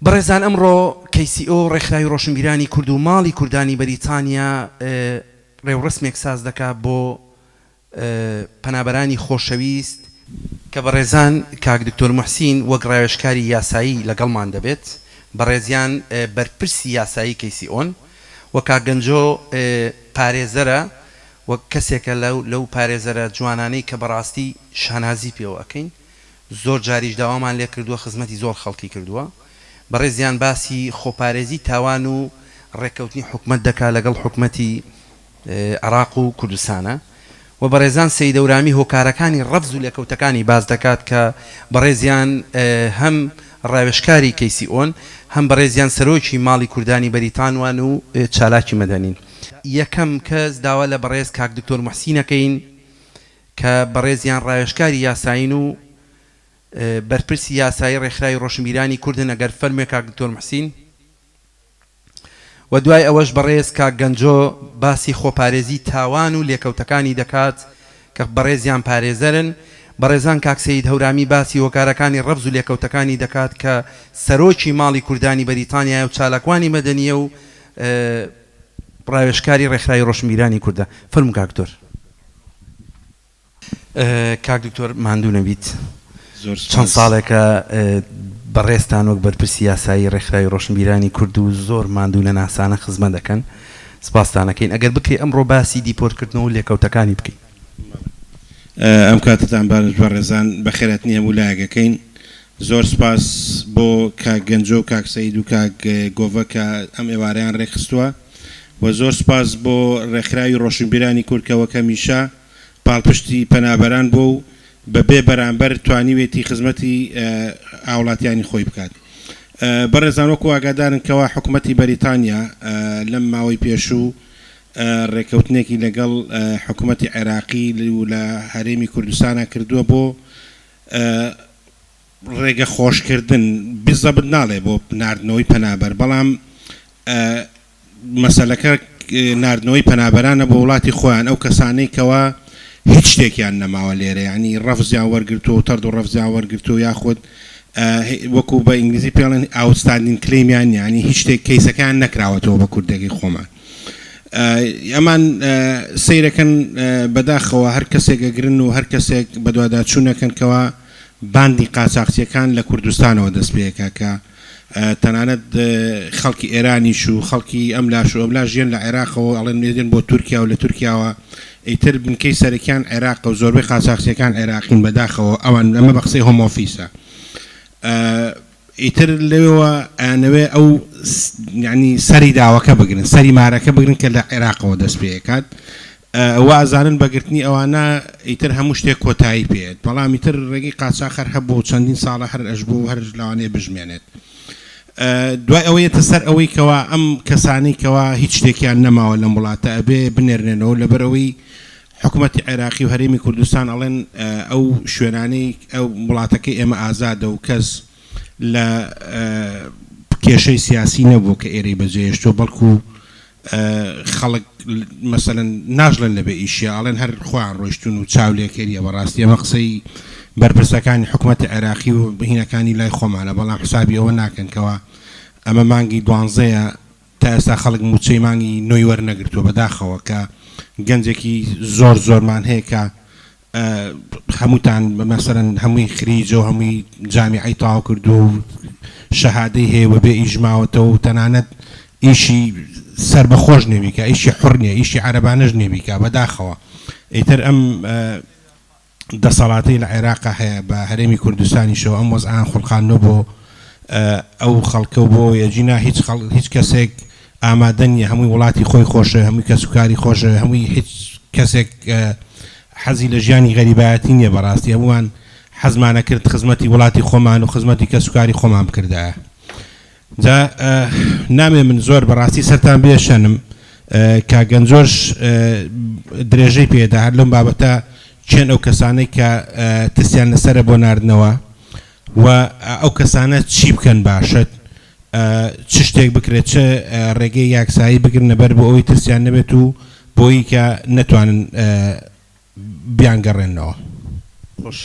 بەڕێزان ئەمڕۆ KCO ڕێکخراوی ڕۆشنبیرانی کورد و ماڵی کوردانی بەریتانیا ڕێوڕەسمێک ساز دەکا بۆ پەنابەرانی خۆشەویست، کە بەڕێزان کاک دکتۆر موحسین وەک ڕاوێژکاری یاسایی لەگەڵمان دەبێت، بەڕێزیان بەرپرسی یاسایی KCO ن و کاک گەنجۆ پارێزەرە و کەسێکە لەو پارێزەرە جوانانەی کە بەڕاستی شانازی پێوە ئەکەین، زۆر جاریش داوامان لێکردووە خزمەتی زۆر خەڵکی کردووە. بەڕێزیان باسی خۆپارێزی تاوان و ڕێککەوتنی حکومەت دەکا لەگەڵ حکومەتی عێراق و کوردستانە و بەڕێزان سەید هەورامی هۆکارەکانی ڕەفز و لێکەوتەکانی باس دەکات کە بەڕێزیان هەم ڕاوێژکاری کەیسی ئۆن هەم بەڕێزیان سەرۆکی ماڵی کوردانی بەریتانوان و چالاکی مەدەنین. یەکەم کەس داوا لە بەڕێز کاک دکتۆر موحسین ئەکەین کە بەڕێزیان ڕاوێژکاری یاسایین و بەرپرسی یاسایی ڕێکخراوی ڕۆشنبیرانی کوردن ئەگەر فەرموێ کاک دکتۆر موحسین. و دوای ئەوەش بەڕێز کاک گەنجۆ باسی خۆپارێزی تاوان و لێکەوتەکانی دەکات کە بەڕێزیان پارێزەرن، بەڕێزان کاک سەید هەورامی باسی هۆکارەکانی ڕەفز و لێکەوتەکانی دەکات کە سەرۆکی ماڵی کوردانی بەریتانیایە و چالاکوانی مەدەنییە و ڕاوێژکاری ڕێکخراوی ڕۆشنبیرانی کوردە. فەرموو کاک دکتۆر. کاک دکتۆر ماندوو نەبیت. زۆر چەند سوپاس. ساڵێکە بەڕێزتان وەک بەرپرسی یاسایی ڕێکخراوی ڕۆشنبیرانی کورد و زۆر ماندوو نەناسانە خزمەت دەکەن. سپاستان ئەکەین. ئەگەر بکرێ ئەمڕۆ باسی دیپۆرتکردنەوە و لێکەوتەکانی بکەین. ئەم کاتەتان باش بەڕێزان، بەخێرهاتنی هەموو لایەک ئەکەین. زۆر سپاس بۆ کاک گەنجۆ و کاک سەید و کاک گۆڤە کە ئەم ئێوارەیان ڕێکخستووە و زۆر سپاس بۆ ڕێکخراوی ڕۆشنبیرانی کورد کە وەک هەمیشە پاڵپشتی پەنابەران بووە و بە بێ بەرامبەر توانیوێتی خزمەتی هاوڵاتیانی خۆی بکات. بەڕێزان وەکو ئاگادارن کەوا حکومەتی بەریتانیا لەم ماوەی پێشوو ڕێکەوتنێکی لەگەڵ حکومەتی عێراقی و لە هەرێمی کوردستانا کردووە بۆ ڕێگە خۆشکردن، بزەبت ناڵێ بۆ ناردنەوەی پەنابەر، بەڵام مەسەلەکە ناردنەوەی پەنابەرانە بۆ وڵاتی خۆیان، ئەو کەسانەی کەوا هیچ شتێکیان نەماوە لێرە، یانی ڕەفزیان وەرگرتووە و تەرد و ڕەفزیان وەرگرتووە یاخود وەکو بە ئینگلیزی پێڵێن outstanding claim یان نیە، یانی هیچ شتێک کەیسەکەیان نەکراوەتەوە بە کوردەکەی خۆمان. ئەمان سەیرەکەن بەداخەوە هەر کەسێک ئەگرن و هەر کەسێک بەدواداچوونەکەن کەوا باندی قاچاخچیەکان لە کوردستانەوە دەست پێکا کە تەنانەت خەڵکی ئێرانیش و خەڵکی ئەم لاش و ئەملاش یەن لە عێراقەوە ئەڵێن دێن بۆ تورکیا و لە تورکیاوە ئیتر بنکەی سەرەکیان عێراقە و زۆربەی قاچاخچیەکان عێراقین بەداخەوە ئەوان ئەمە بە قسەی هۆم ئۆفیسە ئیتر لەوێوە ئەیانەوێ ئەو یانی سەری داوەکە بگرن سەری مارەکە بگرن کە لە عێراقەوە دەست پێکات وا ئەزانن بە گرتنی ئەوانە ئیتر هەموو شتێک کۆتایی پێیەت بەڵام ئیتر ڕێگەی قاچاخ هەر هەبوو و چەندین ساڵە هەر ئەشبوو و هەر لەوانەیە بشمێنێت دوای ئەوە یەتە سەر ئەوەی کەوا ئەم کەسانەی کەوا هیچ شتێکیان نەماوە لەم وڵاتە ئەبێ بنێرنێنەوە لەبەر ئەوەی حکومەتی عێراقی و هەرێمی کوردستان ئەڵێن ئەو شوێنانەی ئەو وڵاتەکەی ئێمە ئازادە و کەس لە کێشەی سیاسی نەبووە کە ئێرەی بەجێهێشتووە بەڵکو خەڵک مەسەلەن ناژڵێن لە بێ ئیشیە ئەڵێن هەر خۆیان ڕۆیشتون و چاولێکەریە بەڕاستی ئەمە قسەی بەرپرسەکانی حکومەتی عێراقی و هینەکانی لای خۆمانە بەڵام حسابی ئەوە ناکەن کەوا ئەمە مانگی دوانزەیە تا ئێستا خەڵک موچەی مانگی نۆی وەرنەگرتووە بەداخەوە کە گەنجێکی زۆر زۆرمان هەیە کە هەمووتان مەسەلەن هەمووی خریجە و هەمووی جامیعەی تەواو کردووە و شەهادەی هەیە و بێ ئیش ماوەتەوە و تەنانەت ئیشی سەربەخۆش نیە بیکا ئیشی حوڕ نیە ئیشی عەرەبانەش نیە بیکا بەداخەوە ئیتر ئەم دەسەڵاتەی لە عێراقا هەیە بە هەرێمی کوردستانیشەوە ئەم وەزعەیان خوڵقاندوە بۆ ئەو خەڵکە و بۆ ئەگینا هیچ خەڵ هیچ کەسێک ئامادە نیە هەمووی وڵاتی خۆی خۆشەوێ هەمووی کەسوکاری خۆشەوێ هەمووی هیچ کەسێک حەزی لە ژیانی غەریبایەتی نیە بەڕاستی هەموومان حەزمانە کرد خزمەتی وڵاتی خۆمان و خزمەتی کەسوکاری خۆمان بکردایە جا نامێ من زۆر بەڕاستی سەرتان بێشەنم کاک گەنجۆش درێژەی پێدا هەر لەم بابەتە کێن ئەو کەسانەی کە ترسیان لەسەرە بۆ ناردنەوە و ئەو کەسانە چی بکەن باشە چ شتێک بکرێت چ ڕێگەی یاکسایی بگرنە بەر بۆ ئەوەی ترسیان نەبێت و بۆی کە نەتوانن بیانگەڕێننەوە. خۆش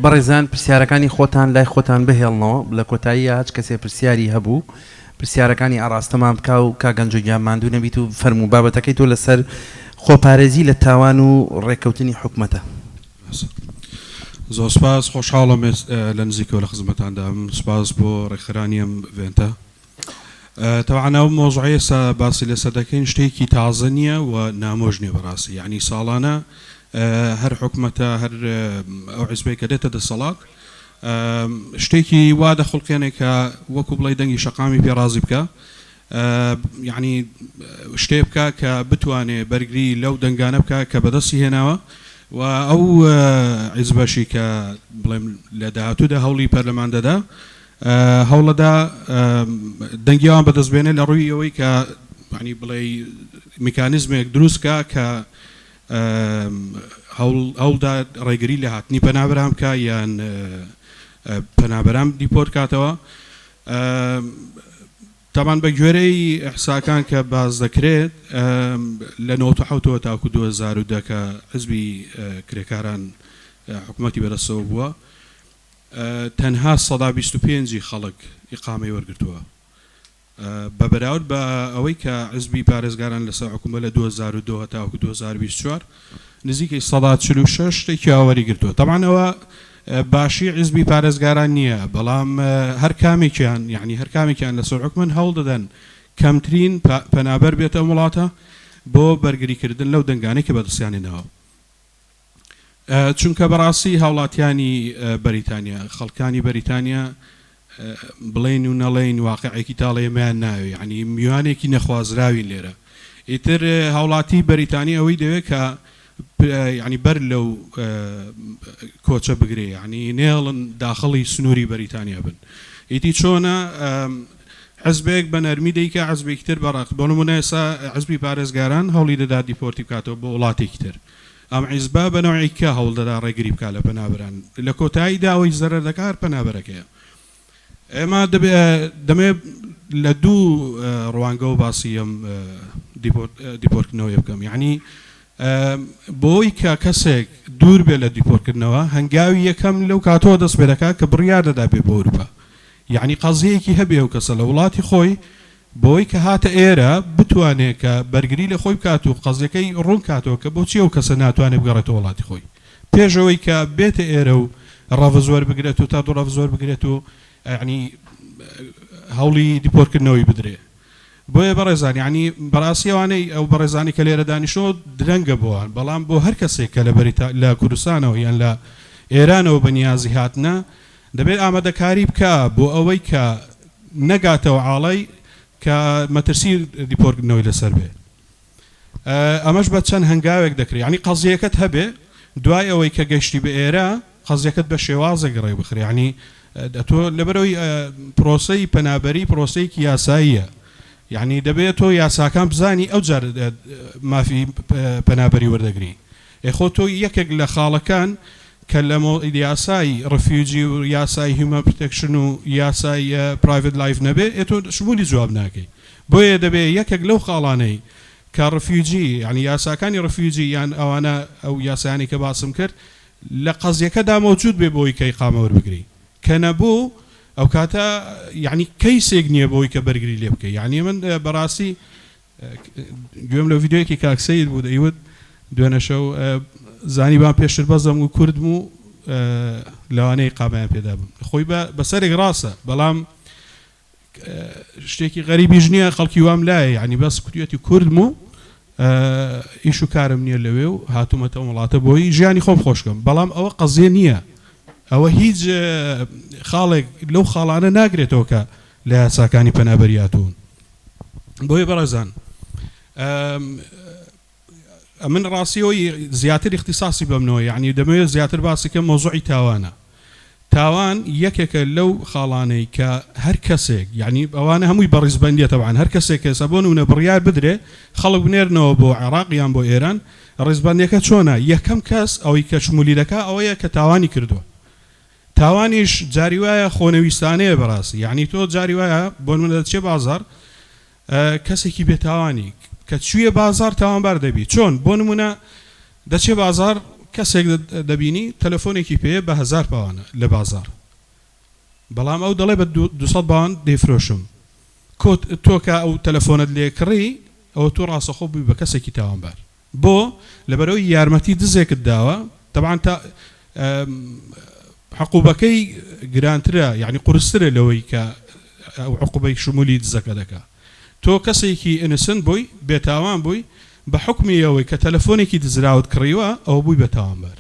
بەڕێزان پرسیارەکانی خۆتان لای خۆتان بهێڵنەوە لە کۆتاییا هەچ کەسێ پرسیاری هەبوو پرسیارەکانی ئاڕاستەمان بکا و کاک گەنجۆ گیان ماندوو نەبیت و فەرموو بابەتەکەی تۆ لەسەر خۆپارێزی لە تاوان و ڕێککەوتنی حکومەتە. زۆر سپاس خۆشحاڵم لە نزیکەوە لە خزمەتاندام سپاس بۆ ڕێکخەرانی ئەم event ە. تەبعەن ئەو مەوزوعەی ئێستا باسی لەسەر دەکەین شتێکی تازە نییە و نامۆش نییە بەڕاستی یعنی ساڵانە هەر حکومەتە هەر ئەو حیزبەی کە دێتە دەسەڵات شتێکی وا دەخوڵقێنێ کە وەکو بڵێ دەنگی شەقامی پێ ڕازی بکە یعنی شتێ بکە کە بتوانێ بەرگری لەو دەنگانە بکە کە بەدەستی هێناوە و ئەو حیزبەشی کە بڵێم لە داهاتوودا هەوڵی پەرلەمان دەدا هەوڵەدا دەنگی ئەوان بەدەست بێنێ لە ڕووی ئەوەی کە یانی بڵێی میکانیزمێک دروست کا کە هەوڵدا ڕێگری لە هاتنی پەنابەران بکا یان پەنابەران deport کاتەوە. تەبعەن بە گوێرەی ئیحساکان کە باس دەکرێت لە 97ەوە تاکو 2010 کە حزبی کرێکاران حکومەتی بەدەستەوە بووە تەنها 25% ی خەڵک ئیقامەی وەرگرتووە بە بەراورد بە ئەوەی کە حزبی پارێزگاران لەسەر حکومە لە 2002 هەتاوەکو 2024 نزیکەی 46% شتێکی وا وەریگرتووە. تەبعەن ئەوە باشی حزبی پارێزگاران نییە، بەڵام هەر کامێکیان یانی هەر کامێکیان لەسەر حوکمن هەوڵ دەدەن کەمترین پەنابەر بێتە ئەم وڵاتە بۆ بەرگریکردن لەو دەنگانەی کە بەدەستیان هێناوە. چونکە بەڕاستی هاوڵاتیانی بەریتانیا، خەڵکانی بەریتانیا بڵێین و نەڵێین واقعێکی تاڵ ئێمەیان ناوێ، یەعنی میوانێکی نەخوازراوین لێرە. ئیتر هاوڵاتی بەریتانی ئەوەی دەوێ کە یەعنی بەر لەو کۆچە بگرێ، یەعنی نەیەڵن داخڵی سنووری بەریتانیا بن. ئیتی چۆنە حزبێک بە نەرمی دەیکا، حزبێکی تر بە ڕەق. بۆ نموونە ئێستا حزبی پارێزگاران هەوڵی دەدا deport ی بکاتەوە بۆ وڵاتێکی تر. ئەم حیزبە بە نەوعێک کە هەوڵ دەدا ڕێگری بکا لە پەنابەران، لە کۆتاییدا ئەوەی زەرەر دەکا هەر پەنابەرەکەیە. ئێمە دەبێ دەمەوێ لە دوو ڕوانگەوە باسی ئەم deport کردنەوەیە بکەم. یەعنی بۆی کە کەسێک دوور بێ لە deport کردنەوە، هەنگاوی یەکەم لەو کاتەوە دەست پێ دەکا کە بڕیار دەدا بێ بۆ ئەوروپا. یەعنی قەزیەیەکی هەبێ ئەو کەسە لە وڵاتی خۆی بەوەی کە هاتە ئێرە بتوانێ کە بەرگری لە خۆی بکات و قەزیەکەی ڕوون کاتەوە کە بۆچی ئەو کەسە ناتوانێ بگەڕێتەوە وڵاتی خۆی پێش ئەوەی کە بێتە ئێرە و ڕەفز وەربگرێت و تا دوو ڕەفز وەربگرێت و یەعنی هەوڵی deport کردنەوەی بدرێ. بۆیە بەڕێزان یەعنی بەڕاستی ئەوانەی ئەو بەڕێزانی کە لێرە دانیشتوون درەنگە بۆوان بەڵام بۆ هەر کەسێک کە لە بەریتا لە کوردستانەوە یان لە ئێرانەوە بە نیازی هاتنە دەبێت ئامادەکاری بکا بۆ ئەوەی کە نەگاتەوە عاڵەی کە مەترسی deport کردنەوەی لەسەر بێ. ئەمەش بە چەند هەنگاوێک دەکرێ. یانی قەزیەکەت هەبێ دوای ئەوەی کە گەشتی بە ئێرە قەزیەکەت بە شێوازێک ڕێک بخرێ. یانی ئەتۆ لەبەرئەوەی پرۆسەی پەنابەری پرۆسەیەکی یاساییە. یانی دەبێ تۆ یاساکان بزانی ئەوجار مافی پەنابەری وەردەگری. ئێ خۆ تۆ یەکێک لە خاڵەکان کە لە یاسای refugee و یاسای human protection و یاسای private life نەبێ ئێ تۆ شمولی جواب ناکەی بۆیە دەبێ یەکێک لەو خاڵانەی کە refugee یانی یاساکانی refugee یان ئەوانە ئەو یاسایانەی کە باسم کرد لە قەزیەکەدا مەوجود بێ بۆی کە ئیقامە وەربگری کە نەبوو ئەوکاتە یانی کەیسێک نییە بۆی کە بەرگری لێ بکەی یانی من بەڕاستی گوێم لە ڤیدیۆیەکی کاک سەید بوو دەیوت دوێنێ شەو زانیبام پێشتر بەزەم و کوردم و لەوانەیە قامەیان پێدابم خۆی بە بەسەرێک ڕاستە بەڵام شتێکی غەریبیش نییە خەڵکی وام لایە یعنی بەس کوتویەتی کوردم و ئیش و کارم نییە لەوێ و هاتوومەتە وڵاتە بۆی ژیانی خۆم خۆشکەم بەڵام ئەوە قەزیە نییە ئەوە هیچ خاڵێک لەو خاڵانە ناگرێتەوە کە لە یاساکانی پەنابەری هاتوون. بۆیە بەڕێزان ئەمن ڕاستی ئەوەی زیاتر ئیختیساسی بەمنەوە یعنی دەمەوێت زیاتر باسی کەم مەوزوعی تاوانە تاوان یەکێکە لەو خاڵانەی کە هەر کەسێک یعنی ئەوانە هەمووی بە ڕیزبەندیە تەبعەن هەر کەسێک کەسە بۆ نمونە بڕیار بدرێ خەڵک بنێرنەوە بۆ عێراق یان بۆ ئێران ڕیزبەندیەکە چۆنە یەکەم کەس ئەوەی کە شمولی دەکا ئەوەیە کە تاوانی کردووە تاوانیش جاری وایە خۆنەویستانەیە بەڕاستی یانی تۆ جاری وایە بۆ نمونە دەچیە بازاڕ کەسێکی بێتاوانی کە چویە بازاڕ تاوانبار دەبی چۆن بۆ نمونە دەچێ بازاڕ کەسێک دەبینی تەلەفۆنێکی پێیە بە هەزار پاوانە لە بازاڕ بەڵام ئەو دەڵێ بە 200 پاوان دەیفرۆشم کۆ تۆ کە ئەو تەلەفۆنەت لێ کڕی ئەوە تۆ ڕاستەخۆ بووی بە کەسێکی تاوانبار بۆ؟ لەبەرئەوەی یارمەتی دزێکت داوە تەبعەن تا عقوبەکەی گرانترە یانی قورسترە لەوەی کە ئەو عقوبەی شمولی دزەکە دەکا تۆ کەسێکی innocent بووی بێتاوان بووی بە حوکمی ئەوەی کە تەلەفۆنێکی دزراوت کڕیوە ئەوە بووی بە تاوانبار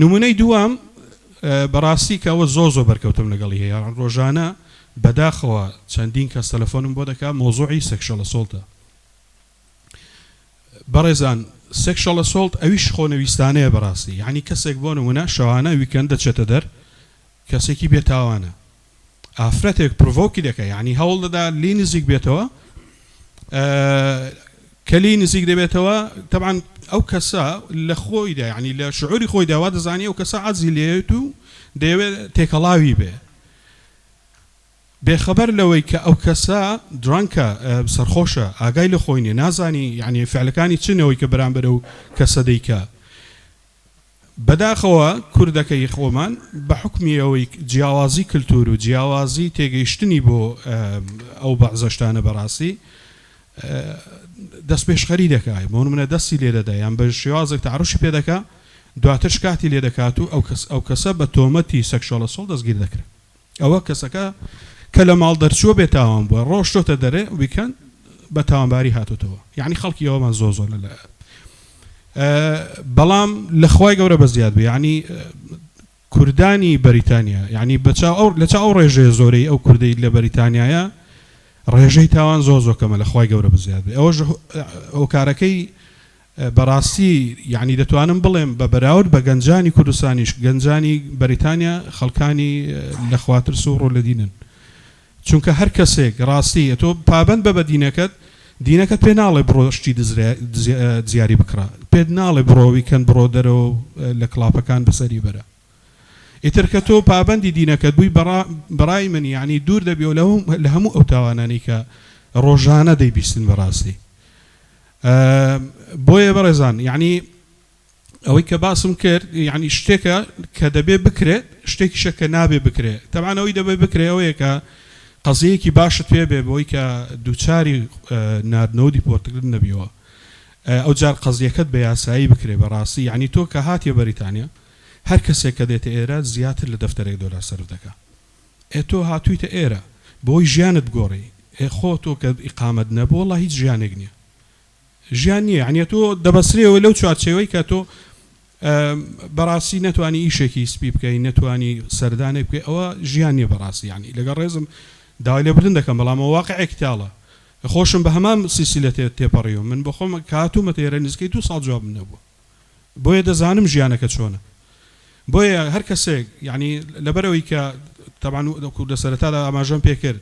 نمونەی دووەم بەڕاستی کە ئەوە زۆر زۆر بەرکەوتم لەگەڵی هەیە ڕۆژانە بەداخەوە چەندین کەس تەلەفۆنم بۆ دەکا مەوزوعی sexual assault ە بەڕێزان sexual assault ئەویش خۆنەویستانەیە بەڕاستی یانی کەسێک بۆ نمونە شەوانە weekend دەچێتە دەر کەسێکی بێتاوانە ئافرەتێک provoke ی دەکا یانی هەوڵ دەدا لێی نزیک بێتەوە کە لێی نزیک دەبێتەوە تەبعەن ئەو کەسە لە خۆیدا یانی لە شعوری خۆیدا وا دەزانی ئەو کەسە عەجزی لێیەت و دەیەوێت تێکەڵاوی بێ بێخەبەر لەوەی کە ئەو کەسە drunk ە سەرخۆشە ئاگای لە خۆی نیە نازانی یانی فعلەکانی چن ئەوەی کە بەرامبەر ئەو کەسە دەیکا بەداخەوە کوردەکەی خۆمان بە حوکمی ئەوەی جیاوازی کلتور و جیاوازی تێگەیشتنی بۆ ئەو بەعزە شتانە بەڕاستی دەستپێشخەری دەکا بۆ نمونە دەستی لێ دەدا یان بە شێوازێک تەعەروشی پێ دەکا دواتر شکاتی لێ دەکات و ئەو کەسە بە تۆمەتی sexual assault دەستگیر دەکرێت. ئەوە کەسەکە کە لە ماڵ دەرچووە بێ تاوان بووە ڕۆشتۆتە دەرێ weekend بە تاوانباری هاتۆتەوە یعنی خەڵکی ئەوەمان زۆر زۆر لە بەڵام لە خوای گەورە بە زیاد بێ یعنی کوردانی بەریتانیا یعنی بەچاو ئەو لە چاو ئەو ڕێژەیە زۆرەی ئەو کوردەی لە بەریتانیایە ڕێژەی تاوان زۆر زۆر کەمە لە خوای گەورە بەزیاد بێ ئەوەش هۆکارەکەی بەڕاستی یەعنی دەتوانم بڵێم بە بەراورد بە گەنجانی کوردستانیش گەنجانی بەریتانیا خەڵکانی لە خواترس و ڕوو لە دینن چونکە هەر کەسێک ڕاستی ئەتۆ پابەند بە بە دینەکەت دینەکەت پێ ناڵێ بڕۆ شتی دزیاری بکڕە پێت ناڵێ بڕۆ weekend بڕۆ دەرەوە لە club ەکان بەسەری بەرە ئیتر کە تۆ پابەندی دینەکەت بووی بەڕای من یەعنی دوور دەبیەوە لە هەموو ئەو تاوانانەی کە ڕۆژانە دەیبیستن بەڕاستی بۆیە بەڕێزان یەعنی ئەوەی کە باسم کرد یەعنی شتێکە کە دەبێ بکرێت شتێکیشە کە نابێ بکرێت تەبعەن ئەوەی دەبێ بکرێ ئەوەیە کە قەزیەیەکی باشت پێ بێ بۆی کە دووچاری ناردنەوە deport کردن نەبیەوە ئەو جار قەزیەکەت بە یاسایی بکرێ بەڕاستی یەعنی تۆ کە هاتیە بەریتانیا هەر کەسێک کە دێتە ئێرە زیاتر لە دەفتەرێک دۆلار سەرف دەکا ئێ تۆ هاتوویتە ئێرە بۆی ژیانت بگۆڕی ئێ خۆ تۆ کە ئیقامەت نەبوو وەڵا هیچ ژیانێک نیە ژیان نیە یەعنی تۆ دەبەسرێەوە لەو چوارچێوەی کە تۆ بەڕاستی نەتوانی ئیشێکی سپی بکەی نەتوانی سەردانێک بکەی ئەوە ژیان نیە بەڕاستی یەعنی لەگەڵ ڕێزم داوای لێبوردن دەکەم بەڵام ئەوە واقعێکی تاڵە خۆشم بە هەمان سیسیلە تێپەڕیوم من بۆخۆم کە هاتوومەتە ئێرە نزیکەی دوو ساڵ جوابم نەبووە بۆیە دەزانم ژیانەکە چۆنە بۆیە هەر کەسێک یانی لەبەرئەوەی کە تەبعەن وەکو لە سەرەتادا ئاماژەم پێ کرد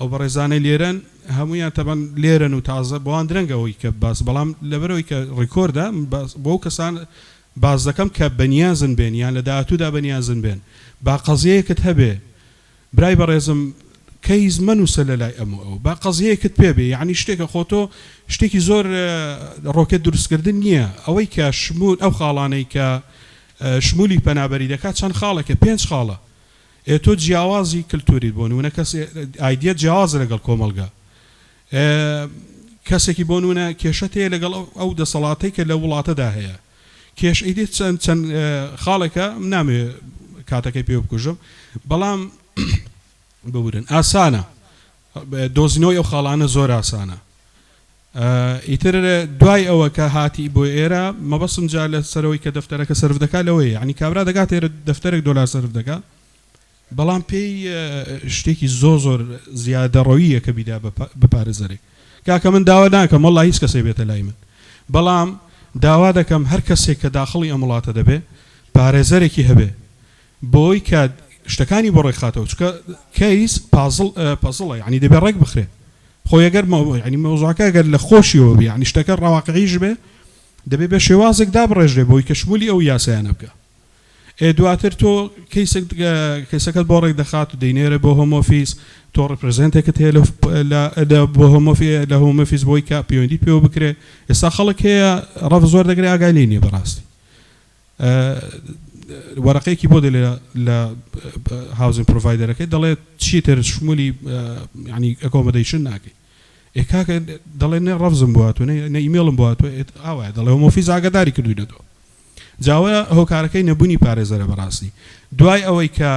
ئەو بەڕێزانەی لێرەن هەموویان تەبعەن لێرەن و تازە بۆوان درەنگە ئەوەی کە باس بەڵام لەبەرئەوەی کە record ە باس بۆ ئەو کەسان باس دەکەم کە بەنیازن بێن یان لە داهاتوودا بەنیازن بێن با قەزیەیەکت هەبێ برای بەڕێزم case مەنوسە لەلای ئەم و ئەو با قەزیەیەکت پێ بێ یەعنی شتێکە خۆ تۆ شتێکی زۆر ڕۆکێت دروستکردن نییە ئەوەی کە شمول ئەو خاڵانەی کە شمولی پەنابەری دەکات چەند خاڵێکە پێنج خاڵە ئێ تۆ جیاوازی کلتوریت بۆ نمونە کەس ئایدیەت جیاوازە لەگەڵ کۆمەڵگا کەسێکی بۆ نمونە کێشەت هەیە لەگەڵ ئەو دەسەڵاتەی کە لە وڵاتەدا هەیە کێش ئیدی چەند چەند خاڵێکە نامەوێ کاتەکەی پێ بکوژم بەڵام ببورن ئاسانە دۆزینەوەی ئەو خاڵانە زۆر ئاسانە ئیتر دوای ئەوە کە هاتی بۆ ئێرە مەبەستم جا لە سەرەوەی کە دەفتەرەکە سەرف دەکات لەوەیە یعنی کابرا دەگات ئێرە دەفتەرێک دۆلار سەرف دەکات بەڵام پێی شتێکی زۆر زۆر زیادەڕەوییە کە بیدا بە پارێزەرێک. کاکە من داوا ناکەم وەڵا هیچ کەسێک بێتە لای من، بەڵام داوا دەکەم هەر کەسێک کە داخڵی ئەم وڵاتە دەبێ پارێزەرێکی هەبێ بۆی کە شتەکانی بۆ ڕێکخاتەوە، چونکە case puzzle puzzle ە یانی دەبێ ڕێک بخرێ. خۆ ئەگەر یانی مەوزوعەکە ئەگەر لە خۆشیەوە بێ یانی شتەکە ڕەواقعیش بێ دەبێ بە شێوازێک دابڕێژرێ بۆی کە شمولی ئەو یاسایانە بکا. ئێ دواتر تۆ case ێک case ەکەت بۆ ڕێک دەخات و دەینێرێ بۆ Home Office تۆ represent ێکت هەیە لە بۆ Home Offi لە Home Office بۆی کە پەیوەندی پێوە بکرێ ئێستا خەڵک هەیە ڕەف زۆر دەگرێ ئاگای لێ نییە بەڕاستی. وەرەقەیەکی بۆ دێ لە housing provider ەکەی دەڵێ چیتر شمولی یانی accommodation ناکەی. ئێ کاکە دەڵێ نە ڕەفزم بۆ هاتووە نە ئیمێڵم بۆ هاتووە ئاوایە دەڵێ Home Office ئاگاداری کردوینەتەوە. جا ئەوە هۆکارەکەی نەبوونی پارێزەرە بەڕاستی دوای ئەوەی کە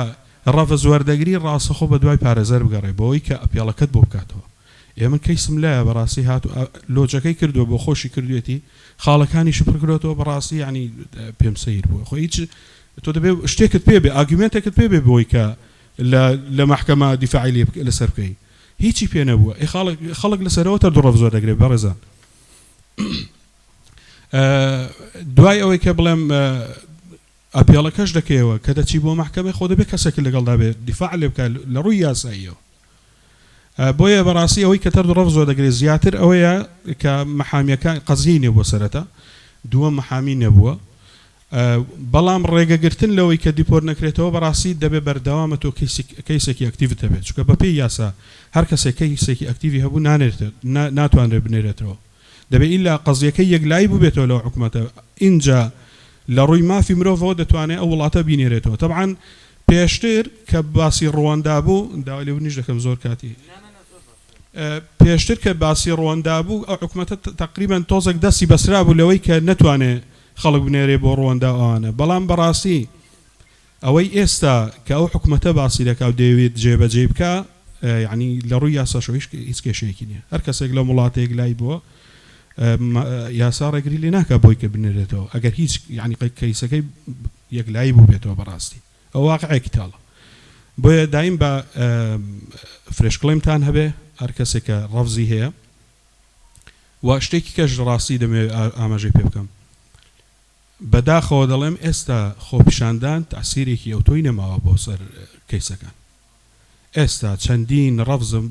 ڕەفز وەردەگری ڕاستەخۆ بەدوای پارێزەر بگەڕێ بۆی کە appeal ەکەت بۆ بکاتەوە ئێ من کەیسم لایە بەڕاستی هاتوو lodge ەکەی کردووە بۆ خۆشی کردوێتی خاڵەکانیشی پڕ کردۆتەوە بەڕاستی یانی پێم سەیر بووە خۆ هیچ تۆ دەبێ شتێکت پێ بێ argument ێکت پێ بێ بۆی کە لە لە مەحکەمە دیفاعی لێ لەسەر بکەی هیچی پێ نەبووە ئێ خاڵک خەڵک لەسەرەوە تەرد و ڕەفز وەردەگرێ بەڕێزان دوای ئەوەی کە بڵێم appeal ەکەش دەکەیەوە کە دەچی بۆ مەحکەمەی خۆ دەبێت کەسێکت لەگەڵدا بێت دیفاع لێ بکات لە ڕووی یاساییەوە بۆیە بەڕاستی ئەوەی کە تەرد و ڕەفز وەردەگرێت زیاتر ئەوەیە کە مەحامیەکان قەزیەی نەبووە سەرەتا دووەم مەحامی نەبووە بەڵام ڕێگەگرتن لەوەی کە deport نەکرێتەوە بەڕاستی دەبێت بەردەوامە تۆ کەیسێکی active ت هەبێت چونکە بەپێی یاسا هەر کەسێک کەیسێکی active ی هەبوو نانێرێت ناتوانرێت بنێرێتەوە دەبێ ئیلا قەزیەکەی یەکلایی بوبێتەوە لەو حکومەتە ئینجا لە ڕووی مافی مرۆڤەوە دەتوانێ ئەو وڵاتە بینێرێتەوە تەبعەن پێشتر کە باسی ڕوەندا بوو داوای لێبوردنیش دەکەم زۆر کاتی پێشتر کە باسی ڕوەندا بوو ئەو حکومەتە تەقریبەن تۆزێک دەستی بەسرا بوو لەوەی کە نەتوانێ خەڵک بنێرێ بۆ ڕوەندا و ئەوانە بەڵام بەڕاستی ئەوەی ئێستا کە ئەو حکومەتە باسی دەکا و دەیەوێت جێبەجێی بکا یانی لە ڕووی یاساشەوە هیچ هیچ کێشەیەکی نییە هەر کەسێک لەم وڵاتەیەک لای بووە یاسا ڕێگری لێ ناکا بۆی کە بنێرێتەوە ئەگەر هیچ یانی کەیسەکەی یەکلایی بووبێتەوە بەڕاستی ئەوە واقعێکی تاڵە بۆیە دایم بە fresh claim تان هەبێ هەر کەسێک کە ڕەفزی هەیە و شتێکی کەش ڕاستی دەمەوێت ئاماژەی پێ بکەم بەداخەوە دەڵێم ئێستا خۆپیشاندان تەئسیرێکی ئەوتۆی نەماوە بۆ سەر کەیسەکان. ئێستا چەندین ڕەفزم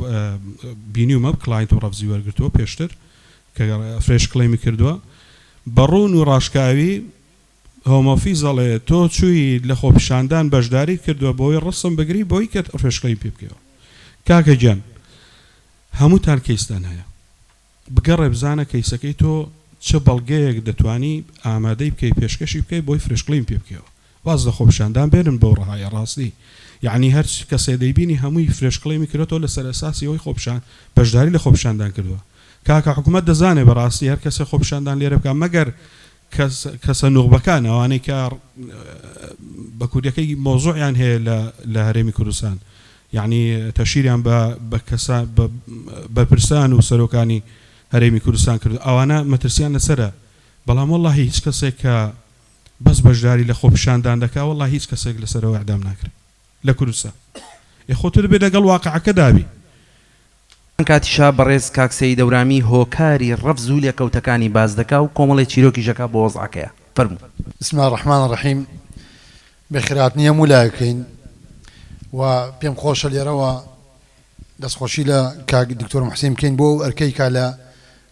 بینیومە client م ڕەفزی وەرگرتووە پێشتر کە fresh claim ی کردووە بە ڕوون و ڕاشکاوی Home Office دەڵێ تۆ چووی لە خۆپیشاندان بەشداریت کردووە بۆی ڕسم بگری بۆی کە fresh claim پێ بکەیەوە. کاکە گیان هەمووتان کەیستان هەیە. بگەڕێ بزانە کەیسەکەی تۆ چ بەڵگەیەک دەتوانی ئامادەی بکەی پێشکەشی بکەی بۆی fresh claim پێ بکەیەوە واز لە خۆپیشاندان بێنن بەو ڕەهایە ڕاستی یەعنی هەر کەسێ دەیبینی هەمووی fresh claim ی کردۆتەوە لەسەر ئەساسی ئەوەی خۆپیشان بەشداری لە خۆپیشاندان کردوە کاکە حکومەت دەزانێ بەڕاستی هەر کەسێ خۆپیشاندان لێرە بکا مەگەر کەس کەسە نوخبەکان ئەوانەی کە بە کوردیەکەی مەوزوعیان هەیە لە لە هەرێمی کوردستان یەعنی تەشیریان بە بە کەسە بە بەرپرسان و سەرۆکانی هەرێمی کوردستان کردو ئەوانە مەترسیان لەسەرە بەڵام وەڵاهی هیچ کەسێک کە بەس بەشداری لە خۆپیشاندان دەکا وەڵاهی هیچ کەسێک لەسەرەوە ئیعدام ناکرێ لە کوردستان ئێ خۆ تۆ دەبێ لەگەڵ واقعەکەدا بی. هەمان کاتیشا بەڕێز کاک سەید هەورامی هۆکاری ڕەفز و لێکەوتەکانی باس دەکا و کۆمەڵێ چیرۆکیش ئەکا بۆ وەزعەکەیا. فەرموو. بسم اللە الرحمن الرحیم بەخێرهاتنی هەموو لایەک بکەین و پێم خۆشە لێرەوە دەستخۆشی لە کاک دکتۆر محسین بکەین بۆ ئەو ئەرکەی کە لە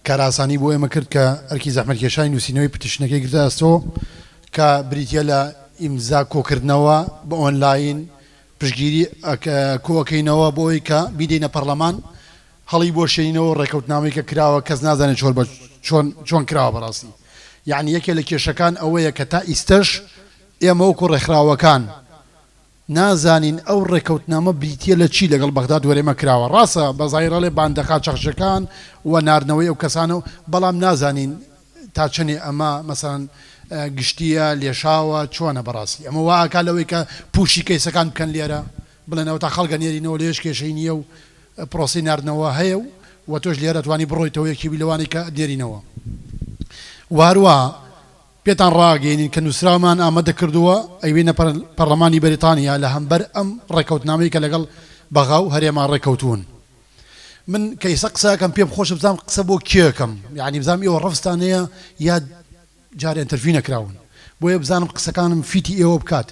کارئاسانی بۆ ئێمە کرد کە ئەرکی زەحمەتکێشانی نووسینەوەی petition ەکەی گرتە ئەستۆ کە بریتیە لە ئیمزا کۆکردنەوە بە ئۆنلاین پشتگیری کۆئەکەینەوە بۆ ئەوەی کە بیدەینە پەڕلەمان هەڵی بوەشێنینەوە ڕێکەوتنامەی کە کراوە کەس نازانێت چۆن بە چۆن چۆن کراوە بەڕاستی یەعنی یەکێ لە کێشەکان ئەوەیە کە تا ئیستەش ئێمە وەکو ڕێکخراوەکان نازانین ئەو ڕێکەوتنامە بریتیە لە چی لەگەڵ بەغداد وەرێمە کراوە ڕاستە بە زاهیر ئەڵێ باندە قاچاخچیەکان و ناردنەوەی ئەو کەسانە و بەڵام نازانین تا چەنێ ئەمە مەسەلەن گشتیە لێشاوە چۆنە بەڕاستی ئەمە وا ئەکا لەوەی کە push ی کەیسەکان بکەن لێرە بڵێن ئەوەتا خەڵک ئەنێرینەوە لەوێش کێشەی نیە و پرۆسەی ناردنەوە هەیە و وە تۆش لێرە توانی بڕۆیتەوە یەکێ بی لەوانەی کە ئەنێرینەوە وە هەروەها پێتان ڕاگەیەنین کە نوسراومان ئامادە کردووە ئەیبەینە پەرلەمانی بەریتانیا لە هەمبەر ئەم ڕێکەوتنامەی کە لەگەڵ بەغا و هەرێما ڕێکەوتوون. من کە ئیستا قسە ئەکەم پێم خۆشە بزانم قسە بۆ کێ ئەکەم یانی بزانم ئێوە ڕەفزتان هەیە یا جار interview نەکراون بۆیە بزانم قسەکانم fit ی ئێوە بکات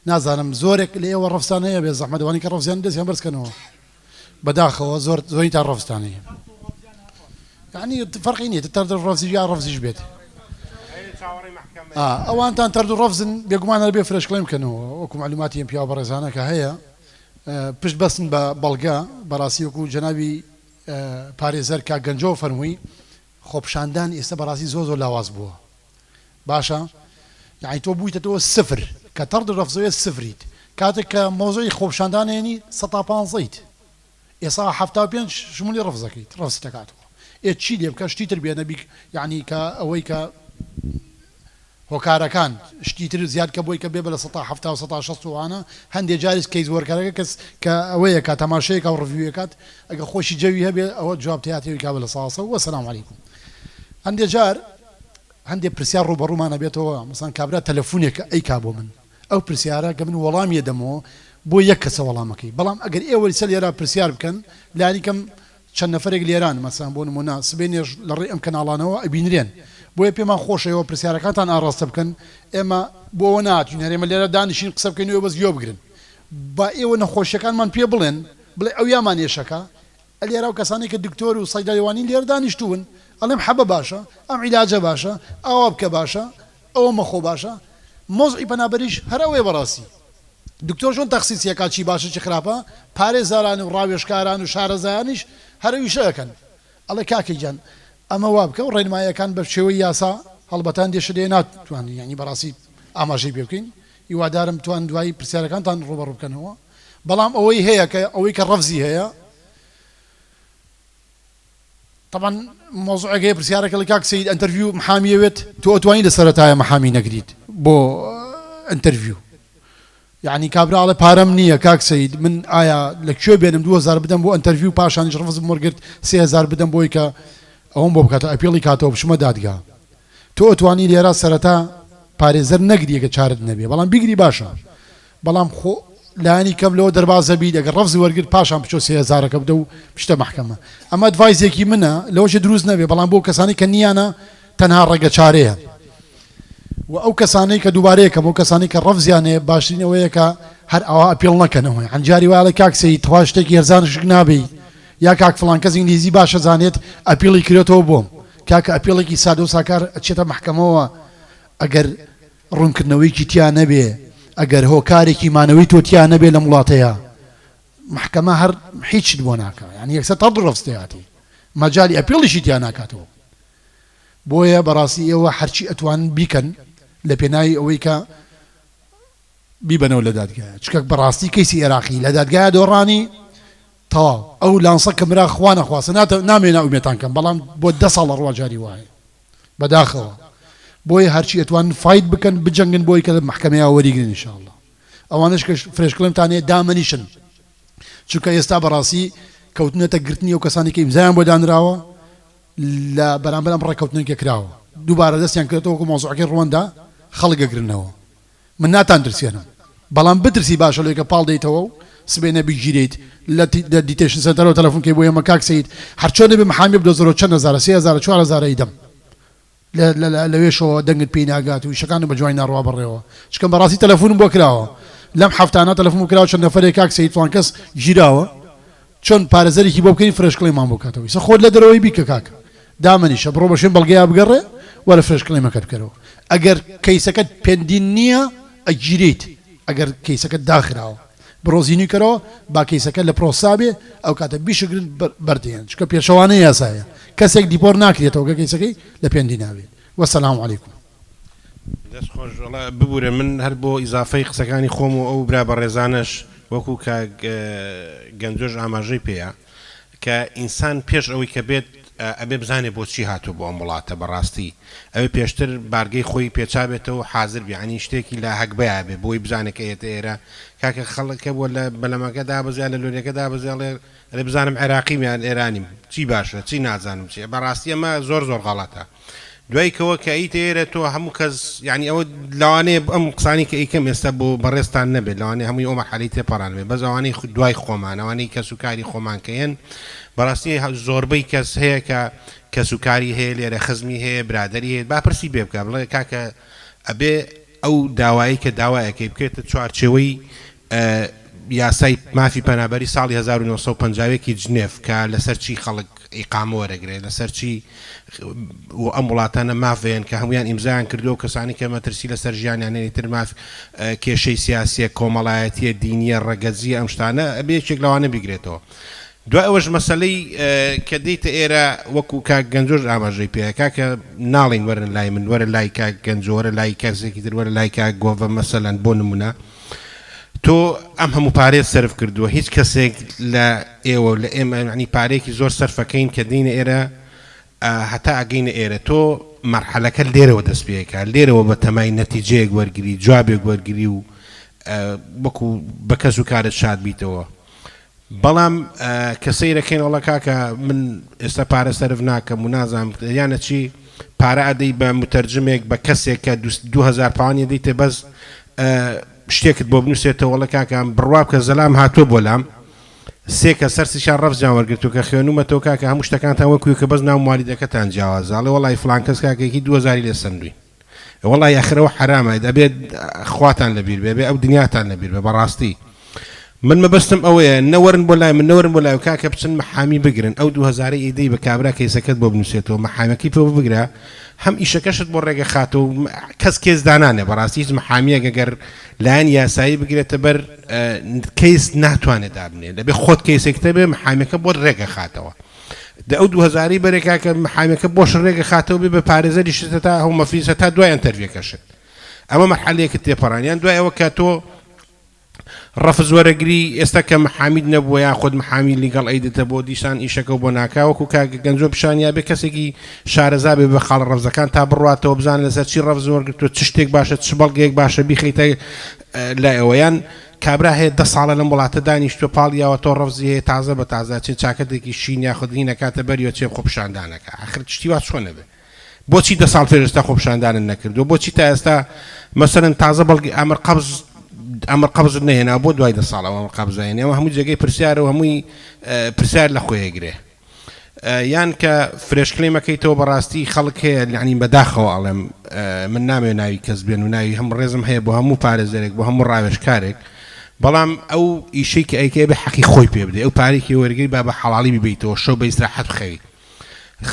نازانم زۆرێک لە ئێوە ڕەفزتان هەیە بێ زەحمەت ئەوانەی کە ڕەفزیان دەستیان بەرز کەنەوە بەداخەوە زۆر زۆریتان ڕەفزتان هەیە یعنی فەرقی نییە تەرد ڕەفزیش یا ڕەفزیش بێت ئەوانتان تەرد و ڕەفزن بێگومان هەر بێ fresh claim بکەنەوە وەکو معلوماتی ئەم پیاوە بەڕێزانە کە هەیە پشت بەستن بە بەڵگە، بەڕاستی وەکو جەنابی پارێزەر کاک گەنجۆ فەرمووی خۆپیشاندان ئێستا بەڕاستی زۆر زۆر لاواز بووە باشە. یەعنی تۆ بوویتەتەوە سفر کە تەڕد رەفزەوێ سفریت کاتێک کە مەوزوعی خۆپیشاندان هێنی سەتا پانزەیت ئێسا 75 شمولی ڕەفزەکەیت ڕەفزت دەکاتەوە ئێ چی لێ بکە شتی تر بێنە بیک یەعنی کە ئەوەی کە هۆکارەکان شتی تر زیاد کە بۆی کە بێ بە 70% و 60% و ئەوانە هەندێ جاریش case worker ەکە کەس کە ئەوەیە کە تەماشەیەکا و review ەکات ئەگە خۆشی جەوی هەبێ ئەوە جواب تیاتەوەی کا بە 100% وەسەلام عەلەیکوم هەندێ جار هەندێ پرسیار ڕووبەڕوومان ئەبێتەوە مەسەڵەن کابرا تەلەفونێک ئەیکا بۆ من ئەو پرسیارە کە من وەڵامی ئەدەمەوە بۆ یەک کەسە وەڵامەکەی بەڵام ئەگەر ئێوە ئیستا لێرە پرسیار بکەن لانی کەم چەند نەفەرێک لێران مەسەڵەن بۆ نموونە سبەینێش لە ڕێی ئەم کەناڵانەوە ئەبینرێن بۆیە پێمان خۆشە ئێوە پرسیارەکانتان ئاڕاستە بکەن ئێمە بۆ ئەوە نەهاتوین هەر ئێمە لێرە دانیشین قسە بکەین و ئێوە بەس گوێ بگرن با ئێوە نەخۆشیەکانمان پێ بڵێن بڵێ ئەویامان ئێشەکا لێرە ئەو کەسانەی کە دکتۆر و صەیدەلەوانین لێرە دانیشتوون ئەڵێم حەبە باشە، ئەم عیلاجە باشە، ئاوا بکە باشە، ئەوە مەخۆ باشە، مەوزوعی پەنابەریش هەر ئەوەیە بەڕاستی دکتۆر چۆن تەخسیسی ئەکات چی باشە چی خراپە، پارێزەران و ڕاوێژکاران و شارەزایانیش هەر ئەو ئیشە ئەکەن ئەڵێ کاکە گیان ئەمە وا بکە و ڕێنماییەکان بە شێوەی یاسا هەڵبەتە هەندێ شت هەیە ناتوانین یانی بەڕاستی ئاماژەی پێ بکەین هیوادارم بتوانن دوایی پرسیارەکانتان ڕووبەڕوو بکەنەوە. بەڵام ئەوەی هەیە کە ئەوەی کە ڕەفزی هەیە تەبعەن مەوزوعێک هەیە پرسیارەکە لە کاک سەید interview محامی ئەوێت تۆ ئەتوانی لە سەرەتایە محامی نەگریت بۆ interview یعنی کابرا ئەڵێ پارەم نییە کاک سەید من ئایا لە کوێ بێنم 2000 بدەم بۆ interview پاشانیش ڕەفزم وەرگرت 3000 بدەم بۆی کە ئەوم بۆ بکاتەوە appeal ی کاتەوە بچمە دادگا تۆ ئەتوانی لێرە سەرەتا پارێزەر نەگری گەر چارت نەبێ بەڵام بیگری باشە بەڵام خۆ لایەنی کەم لەوە دەرباز ئەبیت ئەگەر ڕەفز وەرگرت پاشان بچۆ 3000ەکە بدە و بچتە مەحکەمە ئەمە advice ێکی منە لەوەشێ دروست نەبێ بەڵام بۆ کەسانی کە نییانە تەنها ڕێگە چارەیە و ئەو کەسانەی کە دووبارەیەکەم ئەو کەسانی کە ڕەفزیان هەیە باشترین ئەوەیە کە هەر ئاوا appeal نەکەنەوە یان جاری وایە ئەڵێ کاک سەید تخوا شتێکی هەرزانشک نابەی یا کاک فڵان کەس ئینگلیزی باش ئەزانێت appeal ی کرێتەوە بۆم کاکە appeal ێکی سادە و ساکار ئەچێتە مەحکەمەوە ئەگەر ڕوونکردنەوەیەکی تیا نەبێ ئەگەر هۆکارێکی مانەوەی تۆ تیا نەبێ لەم وڵاتەیا مەحکەمە هەر هیچت بۆ ناکا یانی یەکسەر تەڕ ڕەفز تێهاتی مەجالی appeal یشی تیا ناکاتەوە بۆیە بەڕاستی ئێوە هەرچی ئەتوانن بیکەن لە پێناوی ئەوەی کە بیبەنەوە لە دادگایە چونکە بەڕاستی کەیسی ئێراقی لە دادگایە دۆڕانی تەواو ئەو لانسە کە مرا خوا نەخواستە ناتە نامەوێ نائومێتان کەم بەڵام بۆ دە ساڵ ئەڕوا جاری وایە بەداخەوە بۆیە هەرچی ئەتوانن fight بکەن بجەنگن بۆی کە لە مەحکەمەیا وەریگرن ان شاء اللە ئەوانەش کە fresh claim تان هەیە دامەنیشن چونکە ئێستا بەڕاستی کەوتنەتە گرتنی ئەو کەسانی کە ئیمزایان بۆ دانراوە لە بەرامبەر ئەم ڕێککەوتنەی کە کراوە دووبارە دەستیان کردەوە وەکو مەوزوعەکەی ڕوەندا خەڵک ئەگرنەوە من ناتان ترسێنم بەڵام بترسی باشە لەوەی کە پاڵ دێیتەوە و سبەینێ بگیرێیت لە لە detention center ەوە تەلەفون کەی بۆ ئێمە کاک سەید هەر چۆن نەبێ محامیە بدۆزەرەوە چەند هەزارە 3000 4000 ئەیدەم لە لە لەوێشەوە دەنگت پێی ناگات و ئیشەکانت بە جوانی ناڕوا بەڕێوە چونکە بەڕاستی تەلەفونم بۆ کراوە لەم هەفتانە تەلەفون بۆ کراوە چەند نەفەرێک کاک سەید فڵان کەس گیراوە چۆن پارێزەرێکی بۆ بکەین fresh claim مان بۆ بکاتەوە ئیسە خۆت لە دەرەوەی بیکە کاکە دامەنیشە بڕۆ بە شوێن بەڵگەیا بگەڕێ وەرە fresh claim ەکەت بکەرەوە ئەگەر کەیسەکەت pending نییە ئەگیرێیت ئەگەر کەیسەکەت داخراوە بڕۆ زینوی کەرەوە با کەیسەکە لە process ا بێ ئەو کاتە بیشگرن بەردێن چونکە پێچەوانەی یاسایە کەسێک deport ناکرێتەوە گەر کەیسەکەی لە pending ا بێت وەسەلام علیکم. دەست خۆش وەڵا ببورە من هەر بۆ ئیزافەی قسەکانی خۆم و ئەو برا بەڕێزانەش وەکو کاک گەنجۆش ئاماژەی پێیا کە ئینسان پێش ئەوەی کە بێت ئەبێ بزانێ بۆچی هاتووە بۆ ئەم وڵاتە بەڕاستی ئەوێ پێشتر بارگەی خۆی پێچابێتەوە حازر بێ یانی شتێکی لە هەگبەیا بێ بۆی بزانێ کە ئێتە ئێرە کاکە خەڵک کە بووە لە بەلەمەکە دابەزێ یان لە لۆریەکە دابەزێ ئەڵێ ئەرێ بزانم عێراقیم یان ئێرانیم چی باشە چی نازانم چیە بەڕاستی ئەمە زۆر زۆر غەڵەتە دوای کەوە کە ئەیتە ئێرە تۆ هەموو کەس یانی ئەوە لەوانەیە ئەم قسانەی کە ئەیکەم ئێستا بۆ بەڕێزتان نەبێت لەوانەیە هەمووی ئەو مەرحەلەی تێپەڕانبێ بەس ئەوانەی دوای خۆمان ئەوانەی کەس و کاری خۆمان کە یەن بەڕاستی زۆربەی کەس هەیە کە کەس و کاری هەیە لێرە خزمی هەیە برادەری هەیە با پرسی پێ بکا بڵێ کاکە ئەبێ ئەو داوایەی کە داوایەکەی بکرێتە چوارچێوەی یاسای مافی پەنابەری ساڵی 1951 ی جنێف کە لەسەر چی خەڵک ئیقامە وەرەگرێت لەسەر چی و ئەم وڵاتانە ماف هەیەن کە هەمویان ئیمزایان کردووە و کەسانی کە مەترسی لەسەر ژیانیان هەیە تر ماف کێشەی سیاسیە کۆمەڵایەتیە دینیە ڕەگەزیە ئەم شتانە ئەبێ یەکێک لەوانە بیگرێتەوە. دوای ئەوەش مەسەلەی کە دێیتە ئێرە وەکو کاک گەنجۆش ئاماژەی پێ ئەکا کە ناڵێین وەرن لای من وەرە لای کاک گەنجۆ وەرە لای کەسێکی تر وەرە لای کاک گۆڤە مەسەلەن بۆ نمونە تۆ ئەم هەموو پارەیەت سەرف کردووە هیچ کەسێک لە ئێوە لە ئێمە یانی پارەیەکی زۆر سەرفەکەین کە دێینە ئێرە هەتا ئەگەینە ئێرە تۆ مەرحەلەکە لێرەوە دەست پێ ئەکا لێرەوە بە تەمای نەتیجەیەک وەرگری جوابێک وەرگری و وەکو بە کەس و کارت شاد بیتەوە بەڵام کە سەیرەکەین ئەڵێ کاکە من ئێستا پارە سەرف ناکەم و نازانم یانە چی پارە ئەدەی بە متەرجمێک بە کەسێک کە 2000 پاوانی ئەدەیتێ بەس شتێکت بۆ بنووسێتەوە ئەڵێ کاکە بڕوا بکە زەلام هاتووە بۆ لام سێ کە سەرسیشان ڕەفزیان وەرگرتووە کە خوێنومەتەوە کاکە هەموو شتەکانتان وەکو یەکە بەس ناو موالیدەکەتان جیاوازە ئەڵێ وەڵی فڵان کەس کاکە یەکی 2000 لێ سەندووین وەڵای ئاخر ئەوە حەرامە ئەبێت خواتان لەبیر بێ ئەبێ ئەو دنیاتان لەبیر بێ بەڕاستی من مەبەستم ئەوەیە نەوەرن بۆ لای من نەوەرن بۆ لای کاکە بچن محامی بگرن ئەو دوو هەزارەی ئیدەی بە کابرا کەیسەکەت بۆ بنووسێتەوە محامیەکەی پێ بگرە هەم ئیشەکەشت بۆ ڕێگە خاتەوە کەس کێس دانانێ بەڕاستی هیچ محامیەک ئەگەر لایەن یاسایی بگرێتە بەر کەیس ناتوانێت دابنێ دەبێ خۆت کەیسێکتە بێ محامیەکە بۆت ڕێگە خاتەوە دە ئەو دوو هەزارەی بەرێ کاکە محامیەکە بۆش ڕێگە خاتەوە بێ بە پارێزەریشت هەتا home office هەتا دوای interview ەکەشت ئەمە مەرحەلەیەکت تێپەڕان یان دوای ئەوە کە تۆ ڕەفز وەرەگری ئێستا کە محامیت نەبووە یاخود محامی legal aid ت بۆ دیسان ئیشەکە و بۆ ناکا وەکو کاک گەنجۆ پیشانیا بێ کەسێکی شارەزا بێ بە خاڵە ڕەفزەکان تا بڕواتەوە بزانێ لەسەر چی ڕەفز وەرگرتووە چ شتێک باشە چ بەڵگەیەک باشە بیخەیتە لای ئەوە یان کابرا هەیە دە ساڵە لەم وڵاتە دانیشتوە پاڵی یاوەتەوە ڕەفزی هەیە تازە بە تازە ئەچێ چاکەتێکی شین یاخود هین ئەکاتە بەری و ئەچێ خۆپیشاندان ئەکا ئاخر شتی وا چۆن ئەبێ بۆچی دە ساڵ پێش ئێستا خۆپیشاندانت نەکردوە بۆچی تا ئێستا مەسەلەن تازە بەڵگەی ئامر قەبز ئامر قەبزت نەهێناوە بۆ دوای دە ساڵ ئەو ئامر قەبزە هێنی ئەوە هەمووی جێگەی پرسیارە و هەمووی پرسیار لە خۆی ئەگرێ. یان کە fresh claim ئەکەیتەوە بەڕاستی خەڵک هەیە یانی بەداخەوە ئەڵێم من نامەوێ ناوی کەس بێن و ناوی هەم ڕێزم هەیە بۆ هەموو پارێزەرێک بۆ هەموو ڕاوێژکارێک بەڵام ئەو ئیشەی کە ئەیکەی ئەبێ حەقی خۆی پێ بدەی ئەو پارەی کە وەرگری با بە حەڵاڵی بیبەیتەوە شەو بە ئیسراحەت بخەوی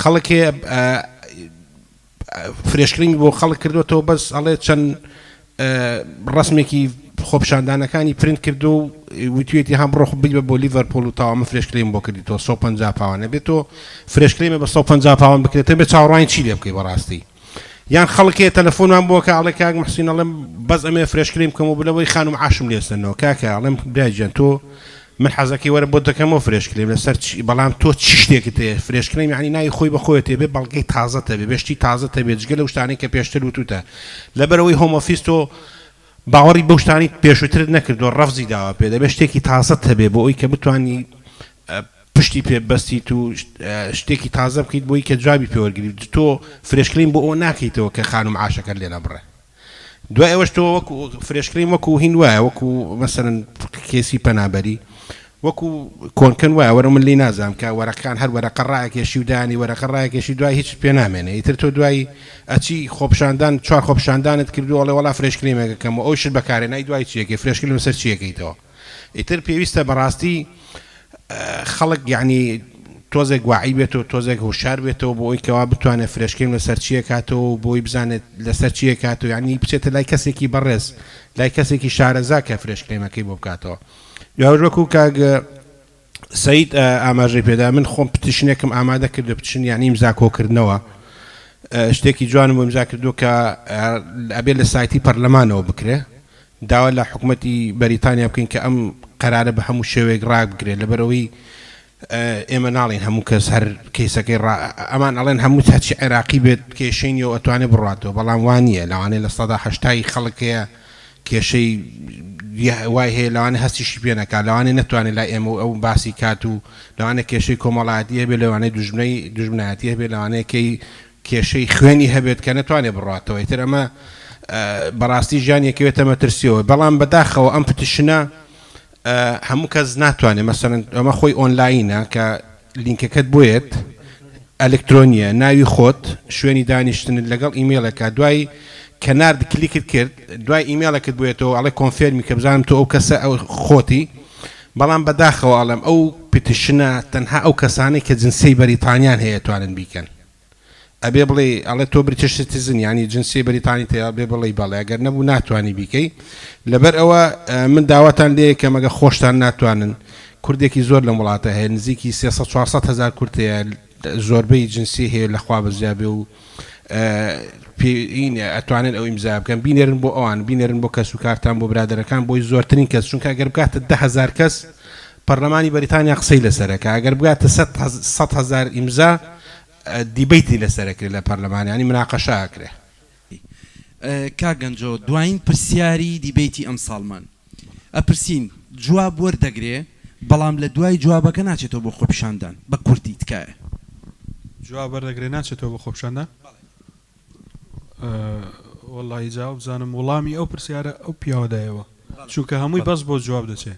خەڵک هەیە fresh claim ی بۆ خەڵک کردوەتەوە بەس ئەڵێ چەند ڕسمێکی خۆپیشاندانەکانی پرنت کردو و وتویەتی ها بڕۆ بیبە بۆ لیڤەرپۆل و تاوا من fresh claim بۆ کردیتەوە 150 پاوان ئەبێ تۆ fresh claim ە بە 150 پاوان بکرێتە بێ چاوەڕوانی چی لێ بکەی بەڕاستی یان خەڵک هەیە تەلەفۆنمان بۆ کە ئەڵێ کاک محسین ئەڵێم بەس ئەمێ fresh claim بکەم و بلەوەی خانم عاشم لێسەنەوە کاکە ئەڵێم برای گیان تۆ من حەزەکەی وەرە بۆت دەکەمەوە fresh claim لەسەر چی بەڵام تۆ چ شتێکت هەیە fresh claim یانی ناوی خۆی بە خۆیەتی بێ بەڵگەی تازەت هەبێ بێ شتی تازەت هەبێ جگە لەو شتانەی کە پێشتر وتوتە لەبەرئەوەی Home Office تۆ باوەڕی بەو شتانەی پێشووترت نەکردووە ڕەفزی داوە پێ دەبێ شتێکی تازەت هەبێ بۆ ئەوی کە بتوانی پشتی پێ بەستیت و شتێکی تازە بکەیت بۆی کە جوابی پێ وەرگری تۆ fresh claim بۆ ئەوە ناکەیتەوە کە خانوو معاشەکەت لێ نەبڕێ دوای ئەوەش تۆ وەکو fresh claim وەکو هین وایە وەکو مەسەلەن کێسی پەنابەری وەکو کۆنکەن وایە وەرە من لێی نازانم کە وەرەقەکان هەر وەرەقە ڕایەکێشی و دانی وەرەقە ڕایەکێشی دوای هیچ پێ نامێنێ ئیتر تۆ دوای ئەچی خۆپیشاندان چوار خۆپیشاندانت کردووە ئەڵێ وەڵا fresh claim ێک ئەکەم و ئەوشت بەکارێنای دوای چیەکەی fresh claim لەسەر چیەکەیتەوە ئیتر پێویستە بەڕاستی خەڵک یەعنی تۆزێک واعی بێتەوە تۆزێک هۆشیار بێتەوە بۆ ئەوی کەوا بتوانێت fresh claim لەسەر چیە کاتەوە و بۆی بزانێت لەسەر چیە کاتەوە یەعنی بچێتە لای کەسێکی بەڕێز لای کەسێکی شارەزا کە fresh claim ەکەی بۆ بکاتەوە یاوەش وەکو کاک سەید ئاماژەی پێدا من خۆم petition ێکم ئامادە کردو petition یعنی ئیمزا کۆکردنەوە شتێکی جوانم بۆ ئیمزا کردو کە ئەبێ لە سایتی پەرلەمانەوە بکرێ داوا لە حکومەتی بەریتانیا بکەین کە ئەم قەرارە بە هەموو شێوەیەک ڕابگرێت لەبەرئەوەی ئێمە ناڵێین هەموو کەس هەر کەیسەکەی ڕا ئەمان ئەڵێن هەموو هەرچی عێراقی بێت کێشەی نیە و ئەتوانێت بڕواتەوە بەڵام وا نییە لەوانەیە 80% ی خەڵک هەیە کێشەی وای هەیە لەوانەیە هەستیشی پێ نەکات لەوانەیە نەتوانێت لای ئێمە و ئەو باسی کات و لەوانەیە کێشەی کۆمەڵایەتی هەبێت لەوانەیە دوژمنەی دوژمنایەتی هەبێت لەوانەیە کەی کێشەی خوێنی هەبێت کە نەتوانێت بڕواتەوە ئیتر ئەمە بەڕاستی ژیانی ئەکەوێتە مەترسیەوە بەڵام بەداخەوە ئەم petition ە هەموو کەس ناتوانێت مەسەلەن ئەمە خۆی ئۆنلاینە کە لینکەکەت بۆیەت ئەلکترۆنیە ناوی خۆت شوێنی دانیشتنت لەگەڵ ئیمێڵێکە دوای کە نارد کلیکت کرد دوای ئیمێڵێکت بۆیەتەوە ئەڵێ confirm ی کە بزانم تۆ ئەو کەسە ئەو خۆتی بەڵام بەداخەوە ئەڵێم ئەو petition ە تەنها ئەو کەسانەی کە جنسیەی بەریتانیان هەیە توانن بیکەن ئەبێ بڵێی ئەڵێ تۆ British citizen یانی جنسیەی بەریتانیت هەیە ئەبێ بڵێی بەڵێ ئەگەر نەبوو ناتوانی بیکەی لەبەر ئەوە من داواتان لێ یەکەم ئەگەر خۆشتان ناتوانن. کوردێکی زۆر لەم وڵاتە هەیە نزیکی 300 400 هەزار کورد هەیە زۆربەی جنسی هەیە لە خوا بەزیا بێ و ئەتوانن ئەو ئیمزا بکەن بینێرن بۆ ئەوان بینێرن بۆ کەس و کارتان بۆ برادەرەکان بۆی زۆرترین کەس چونکە ئەگەر بگاتە 10هزار کەس پەرلەمانی بەریتانیا قسەی لەسەرەکە ئەگەر بگاتە 100 هەزار ئیمزا debate ی لەسەرەکرێ لە پەرلەمان ینی مناقەشە ئەکرێ. کاک گەنجۆ دوایین پرسیاری debate ی ئەمساڵمان ئەپرسین جواب وەردەگرێ بەڵام لە دوای جوابەکە ناچێتەوە بۆ خۆپیشاندان بە کورتی تکایە. جواب وەردەگرێ ناچێتەوە بۆ خۆپیشاندان؟ وەڵاهی جا وابزانم وڵامی ئەو پرسیارە ئەو پیاوە دایەوە چونکە هەمووی بەس بۆ جواب دەچێ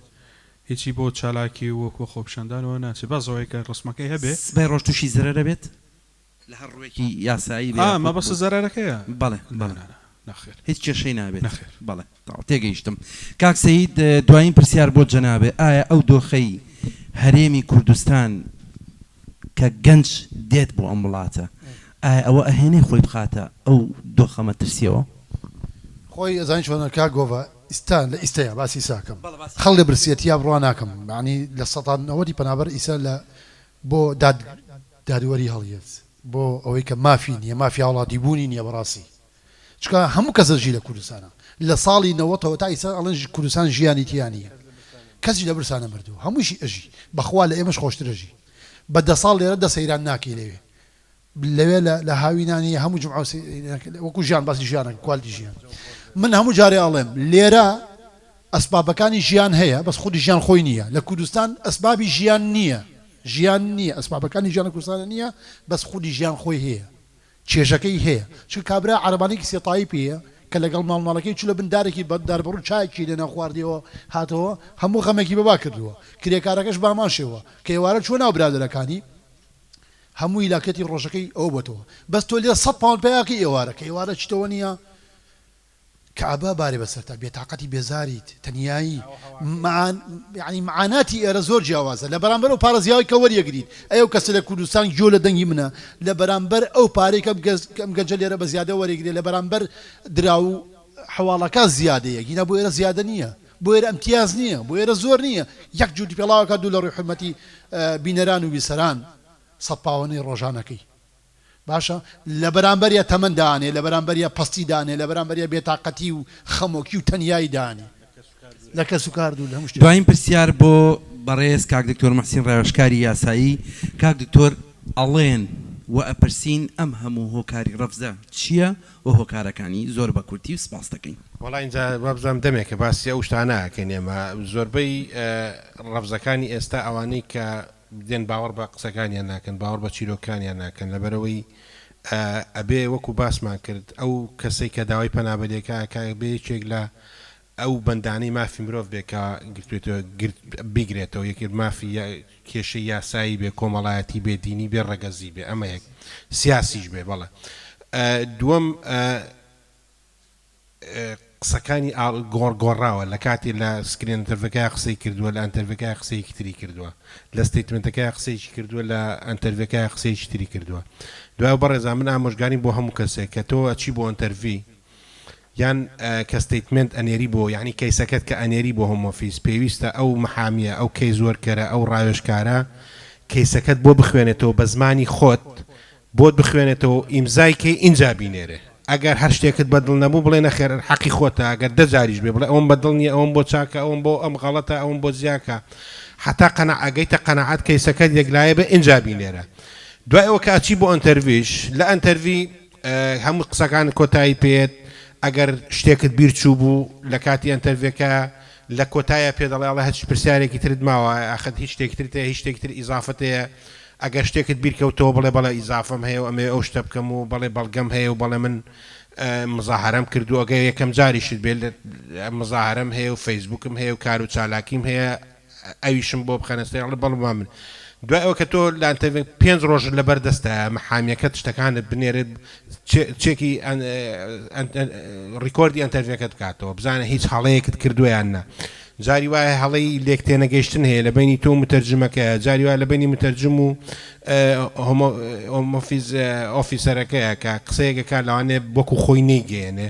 هیچی بۆ چالاکی و وەکو خۆپیشاندانەوە ناچێ بەس ئەوەی کە ڕسمەکەی هەبێ. سبەی ڕۆژ توشی زەرەر ئەبێت؟ لە هەر ڕووێکی یاسایی بێ ئا یاخود مەبەستت زەرەرەکەیە؟ بەڵێ نا بەڵێ نا نا نەخێر. هیچ کێشەی نابێت؟ نەخێر. بەڵێ تەواو تێگەیشتم. کاک سەید دوایین پرسیار بۆ جەنابێ ئایا ئەو دۆخەی هەرێمی کوردستان کە گەنج دێت بۆ ئەم وڵاتە ئایا ئەوە ئەهێنێ خۆی بخاتە ئەو دۆخە مەترسیەوە؟ خۆی ئەزانی چۆنە کاک گۆڤە ئیستا لە ئیستەیا باسی ئیستا ئەکەم خەڵک لە برسیەتیا بڕوا ناکەم یانی لە سەتا نەوەدی پەنابەر ئیستا لە بۆ داد دادوەری هەڵیەت بۆ ئەوەی کە مافی نیە مافی هاوڵاتی بوونی نیە بەڕاستی چونکە هەموو کەس ئەژی لە کوردستانا لە ساڵی نەوەتەوە تا ئیستا ئەڵێن کوردستان ژیانی تیا نیە کەسیش لە برسا نەمردووە هەمووشی ئەژی بەخوا لە ئێمەش خۆشتر ئەژی بە دە ساڵ لێرە دە سەیران ناکەی لەوێ لەوێ لە لە هاوینانی هەموو جومعە و وەکو ژیان باسی ژیانەکە quality ژیان من هەموو جارێ ئەڵێم لێرە ئەسبابەکانی ژیان هەیە بەس خودی ژیان خۆی نییە لە کوردستان ئەسبابی ژیان نییە ژیان نییە ئەسبابەکانی ژیان لە کوردستان نییە بەس خودی ژیان خۆی هەیە چێژەکەی هەیە چونکە کابرا عەرەبانەیەکی سێتایی پێیە کە لەگەڵ ماڵ ماڵەکەی چوو لە بن دارێکی بە داربەڕوو چایەکی لێنا خواردیەوە هاتەوە هەموو غەمێکی بەبا کردووە کرێکارەکەش بە هەمان شێوە کە ئێوارە چووە ناو برادەرەکانی هەموو هیلاکیەتی ڕۆژەکەی ئەوە بۆتەوە بەس تۆ لێرە سەت پاوەند پەیاکەی ئێوارە کە ئێوارە چیتەوە نیە کەئابە بارێ بەسەرتا بێتاقەتی بێزاریت تەنیایی معان یانی معاناتی ئێرە زۆر جیاوازە لە بەرامبەر ئەو پارە زیاوەی کە وەریەگریت ئەی ئەو کەسە لە کوردستان گوێ لە دەنگی منە لە بەرامبەر ئەو پارەی کە ئەم گەنجە لێرە بە زیادە وەریگرێ لە بەرامبەر دراو حەواڵەکە زیادەیە گینا بۆ ئێرە زیادە نییە بۆ ئێرە ئەمتیاز نییە بۆ ئێرە زۆر نییە یەک جووتی پێڵاوەکە دوو لە ڕووی حورمەتی بینەران و بیسەران سەد پاوەنەی ڕۆژانەکەی باشە لەبەرامبەریا تەمەن دانێ لەبەرامبەریا پەستی دانێ لەبەرامبەریا بێتاقەتی و خەمۆکی و تەنیایی دانێ لە کەسوکار دوور لە هەموو شتێک. دواین پرسیار بۆ بەڕێز کاک دکتۆر موحسین ڕاوێژکاری یاسایی، کاک دکتۆر ئەڵێن و ئەپرسین ئەم هەموو هۆکاری ڕەفزە چیە و هۆکارەکانی زۆر بە کورتی و سپاست دەکەین. وەڵا ئینجا وابزانم دەمێکە باسی ئەو شتانە ئەکەین ئێمە زۆربەی ڕەفزەکانی ئێستا ئەوانەی کە دێن باوەڕ بە قسەکانیان ناکەن، باوەڕ بە چیرۆکەکانیان ناکەن، لەبەرئەوەی ئەبێ وەکو باسمان کرد ئەو کەسەی کە داوای پەنابەریەکە ئەکا ئەبێ یەکێک لە ئەو بەندانەی مافی مرۆڤ بێ کە گرتوێتەوە گرت بیگرێتەوە یەکێک مافی کێشەی یاسایی بێ کۆمەڵایەتی بێ دینی بێ ڕەگەزی بێ ئەمە یەک سیاسیش بێ بەڵێ دووەم قسەکانی ئاڵ گۆڕ گۆڕاوە لە کاتی لە screen interview ەکەیا قسەی کردووە لە interview ەکەیا قسەیەکی تری کردووە لە statement ەکەیا قسەیەکی کردووە لە interview ەکەیا قسەیەکی تری کردووە دوای بەڕێزان من ئامۆژگاریم بۆ هەموو کەسێک کە تۆ ئەچی بۆ interview یان کە statement ئەنێری بۆ یعنی case ەکەت کە ئەنێری بۆ Home Office پێویستە ئەو محامیە ئەو case worker ە ئەو ڕاوێژکارە case ەکەت بۆ بخوێنێتەوە بە زمانی خۆت بۆت بخوێنێتەوە و ئیمزای کەی ئینجا بینێرێ ئەگەر هەر شتێکت بە دڵ نەبوو بڵێ نەخێر حەقی خۆتە ئەگەر دە جاریش بێ بڵێ ئەوەم بە دڵ نیە ئەوەم بۆ چاکە ئەوەم بۆ ئەم غەڵەتە ئەوەم بۆ زیاکە حەتا قەنا ئەگەیتە قەناعەت case ەکەت یەکلایە بێ ئینجا بینێرە دوای ئەوە کە ئەچی بۆ interview ش لە interview هەموو قسەکانت کۆتایی پێیەت ئەگەر شتێکت بیر چوو بوو لە کاتی interview ەکە لە کۆتایە پێ دەڵێ ئەڵێ هەچ پرسیارێکی ترت ماوە ئاخر هیچ شتێکی ترت هەیە هیچ شتێکی تر ئیزافەت هەیە ئەگەر شتێکت بیر کەوتەوە بڵێ بەڵێ ئیزافەم هەیە و ئەمەوێ ئەو شتە بکەم و بەڵێ بەڵگەم هەیە و بەڵێ من مزاهەرەم کردووە ئەگەر یەکەم جاریشت بێ مزاهەرەم هەیە و فەیسبووکم هەیە و کار و چالاکیم هەیە ئەویشم بۆ بخەنە سەر ئەڵێ بەڵێ با من دوای ئەوە کە تۆ لە interview پێنج ڕۆژت لەبەر دەستە محامیەکەت شتەکانت بنێرێت چێکی record ی interview ەکەت بکاتەوە بزانە هیچ هەڵەیەکت کردووە یان نا جاری وایە هەڵەی لێک تێنەگەیشتن هەیە لە بەینی تۆ و متەرجمەکەیە جاری وایە لە بەینی متەرجم و Home Office officer ەکەیە کە قسەیەک ئەکات لەوانەیە وەکو خۆی نەیگەیەنێ.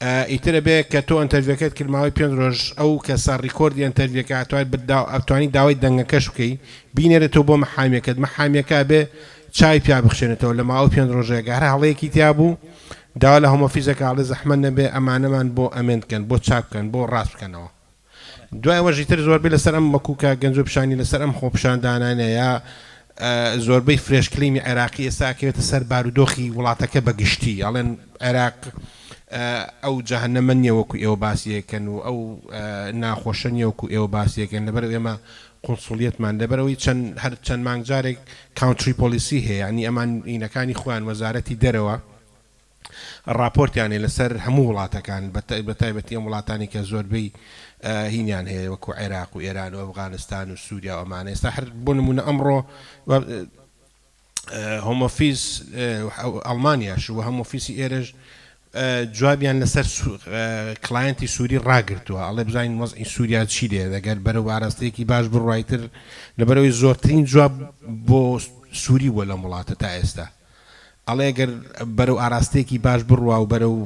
ئیتر ئەبێ کە تۆ ئەنتەرڤیوەکەت کرد ماوەی پێنج ڕۆژ ئەو کەسە ڕیکۆردی ئەنتەرڤیوەکە ئەتوانی ئەتوانی داوای دەنگەکەش بکەی بینێرێتەوە بۆ مەحامیەکەت مەحامیەکە ئەبێ چاوی پیا بخشێنێتەوە لە ماوەی پێنج ڕۆژێک هەر هەڵەیەکی تیا بوو داوا لە Home Office ەکە ئەڵێ زەحمەت نەبێ ئەمانەمان بۆ amend کەن بۆ چاک بکەن بۆ ڕاست بکەنەوە دوای ئەوەش ئیتر زۆربەی لەسەر ئەم وەکو کاک گەنجۆ پیشانی لەسەر ئەم خۆپیشاندانانە یا زۆربەی fresh claim ی عێراقی ئێستا ئەکەوێتە سەر بارودۆخی وڵاتەکە بە گشتی ئەڵێن عێراق ئەو جەهەنەمە نییە وەکو ئێوە باسی ئەکەن و ئەو ناخۆشە نییە وەکو ئێوە باسی ئەکەن لەبەر ئێمە قونسوڵیەتمان لەبەرئەوەی چەند هەر چەند مانگ جارێک country policy هەیە یانی ئەمان ئینەکانی خۆیان وەزارەتی دەرەوە ڕاپۆرتیان هەیە لەسەر هەموو وڵاتەکان بەتایبەتی ئەم وڵاتانی کە زۆربەی هینیان هەیە وەکو عێراق و ئێران و ئەفغانستان و سووریا و ئەمانە ئێستا هەر بۆ نمونە ئەمڕۆ Home Office ئەڵمانیاش و Home Office ی ئێرەش جوابیان لەسەر client ی سووری ڕاگرتووە ئەڵێ بزانین وەزعی سووریا چی لێ دەگەر بەرەو ئاراستەیەکی باش بڕوایتر لەبەرەوەی زۆرترین جواب بۆ سووری بووە لەم وڵاتە تا ئێستا ئەڵێ گەر بەرەو ئاراستەیەکی باش بڕوا و بەرەو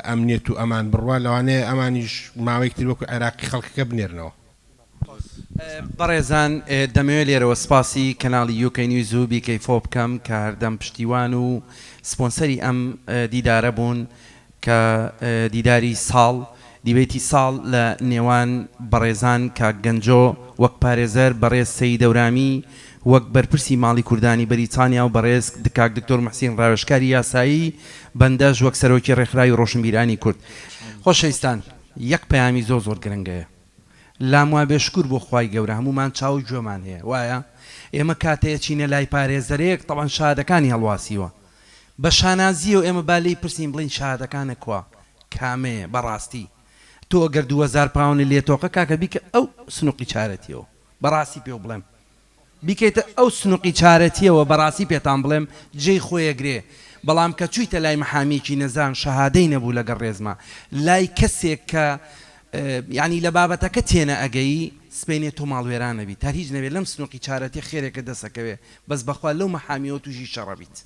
ئەمنیەت و ئەمان بڕوا لەوانەیە ئەمانیش ماوەیەک تر وەکو عێراقی خەڵکەکە بنێرنەوە. بەڕێزان دەمەوێت لێرەوە سپاسی کەناڵی یوکەی نیوز و بیکەی فۆ بکەم کە هەردەم پشتیوان و سپۆنسەری ئەم دیدارە بوون کە دیداری ساڵ، دیبەیتی ساڵ لە نێوان بەڕێزان کاک گەنجۆ وەک پارێزەر، بەڕێز سەید هەورامی وەک بەرپرسی ماڵی کوردانی بەریتانیا و بەڕێز کاک دکتۆر موحسین ڕاوێژکاری یاسایی، بەندەش وەک سەرۆکی ڕێکخراوی ڕۆشنبیرانی کورد. خۆشەویستان یەک پەیامی زۆر زۆر گرنگ هەیە لام وابێ شکور بۆ خوای گەورە هەموومان چاو و گوێمان هەیە وایە ئێمە کاتێ ئەچینە لای پارێزەرێک تەبعەن شەهادەکانی هەڵواسیوە بە شانازیەوە ئێمە با لێی پرسین بڵێین شەهادەکانە کوا کامەیە بەڕاستی تۆ ئەگەر 2000 پاونت لێ تۆقە کاکە بیکە ئەو سنوقی چارەتیەوە بەڕاستی پێو بڵێم بیکەیتە ئەو سنوقی چارەتیەوە بەڕاستی پێتان بڵێم جێی خۆیەگرێ بەڵام کە چویتە لای محامیەکی نەزان شەهادەی نەبوو لەگەڵ ڕێزما لای کەسێک کە یانی لە بابەتەکە تێنەئەگەی سبەینێ تۆ ماڵوێران ئەبیت هەر هیچ نەبێ لەم سنوقی چارەتیە خێرێکت دەست ئەکەوێ بەس بەخوا لەو مەحامیەوە توشی شەڕەبیت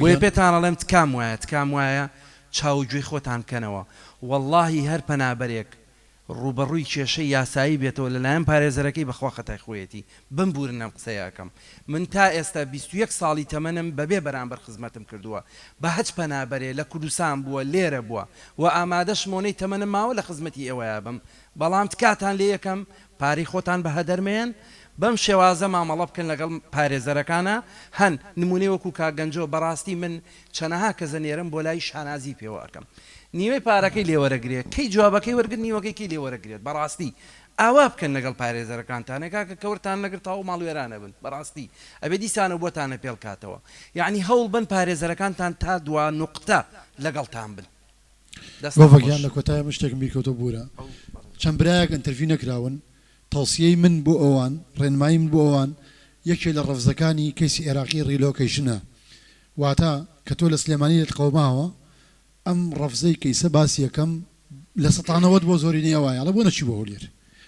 بۆیە پێتان ئەڵێم تکام وایە تکام وایە چاو و گوێی خۆتان بکەنەوە وەڵاهی هەر پەنابەرێک ڕووبەڕووی کێشەی یاسایی بێتەوە لەلایەن پارێزەرەکەی بەخوا خەتای خۆیەتی بمبورن ئەم قسەیە ئەکەم من تا ئێستا 21 ساڵی تەمەنم بەبێ بەرامبەر خزمەتم کردووە بە هەچ پەنابەرێ لە کوردستان بووە لێرە بووە وە ئامادەشم ئەونەی تەمەنم ماوە لە خزمەتی ئێوەیا بم بەڵام تکاتان لێ ئەکەم پارەی خۆتان بە هەدەر مەیەن بەم شێوازە مامەڵە بکەن لەگەڵ پارێزەرەکانا هەن نمونەی وەکو کاک گەنجۆ بەڕاستی من چەنەها کەس ئەنێرم بۆ لای شانازی پێوە ئەکەم نیوەی پارەکەی لێ وەرەگرێ کەی جوابەکەی وەرگرت نیوەکەی کەی لێ وەرەگرێت بەڕاستی ئاوا بکەن لەگەڵ پارێزەرەکانتان ئێ کاکە کەورتان نەگرت تەواو ماڵ وێران ئەبن بەڕاستی ئەبێ دیسانەوە بۆتان ئەپێڵ کاتەوە یەعنی هەوڵ بەن پارێزەرەکانتان تا دوا نوقتە لەگەڵتان بن دەستان گۆڤە خۆش. گیان لە کۆتایە من شتێکم بیر کەوتەوە بورە چەند برایەک ئەنتەرڤیو نەکراون تەوسیەی من بۆ ئەوان ڕێنمایی من بۆ ئەوان یەکێ لە ڕەفزەکانی کەیسی عێراقی relocation ە واتە کە تۆ لە سلێمانی لێت قەوماوە ئەم ڕەفزەی کەیسە باسی ئەکەم 90% بۆ زۆرینەی ئەوایە ئەڵێ بۆ نەچی بۆ هەولێر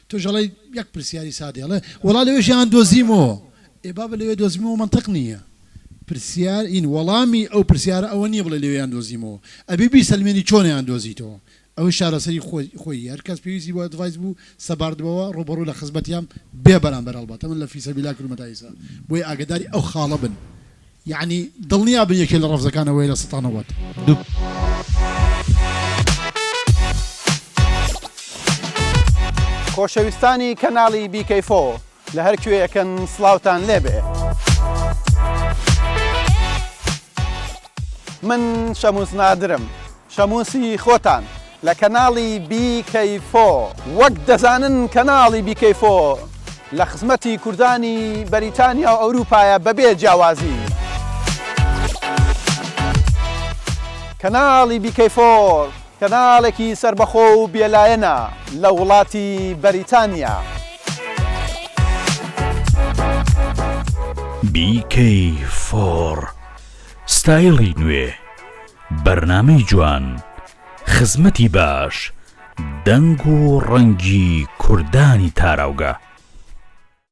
تۆش ئەڵێی یەک پرسیاری سادەیە ئەڵێ وەڵا لەوێشیان دۆزیمەوە ئێ بابە لەوێ دۆزیمەوە مەنتق نییە پرسیار ئین وەڵامی ئەو پرسیارە ئەوە نییە بڵێ لەوێیان دۆزیمەوە ئەبێ بیسەلمێنی چۆنیان دۆزیتەوە ئەوەی چارەسەری خۆی خۆی هەر کەس پێویستی بۆ advice بوو سەبارەت بەوە ڕووبەڕوو لە خزمەتیام بێ بەرامبەر ئەڵبەتە من لە فی سەبیلا کردومە تا ئیستا بۆیە ئاگەداری ئەو خاڵە بن یەعنی دڵنیا بن یەکێ لە ڕەفزەکان ئەوەیە 90%. خۆشەویستانی کەناڵی بیکەی فۆ لە هەر کوێیەکن سڵاوتان لێبێ. من شەموس نادرم شەموسی خۆتان لە کەناڵی بی کەی فۆ. وەک دەزانن کەناڵی بی کەی فۆ لە خزمەتی کوردانی بەریتانیا و ئەوروپایە بەبێ جیاوازی. کەناڵی بی کەی فۆر کەناڵێکی سەربەخۆ و بێلایەنە لە وڵاتی بەریتانیا. بی کەی فۆر ستایڵی نوێ، بەرنامەی جوان، خزمەتی باش، دەنگ و ڕەنگی کوردانی تاراوگە.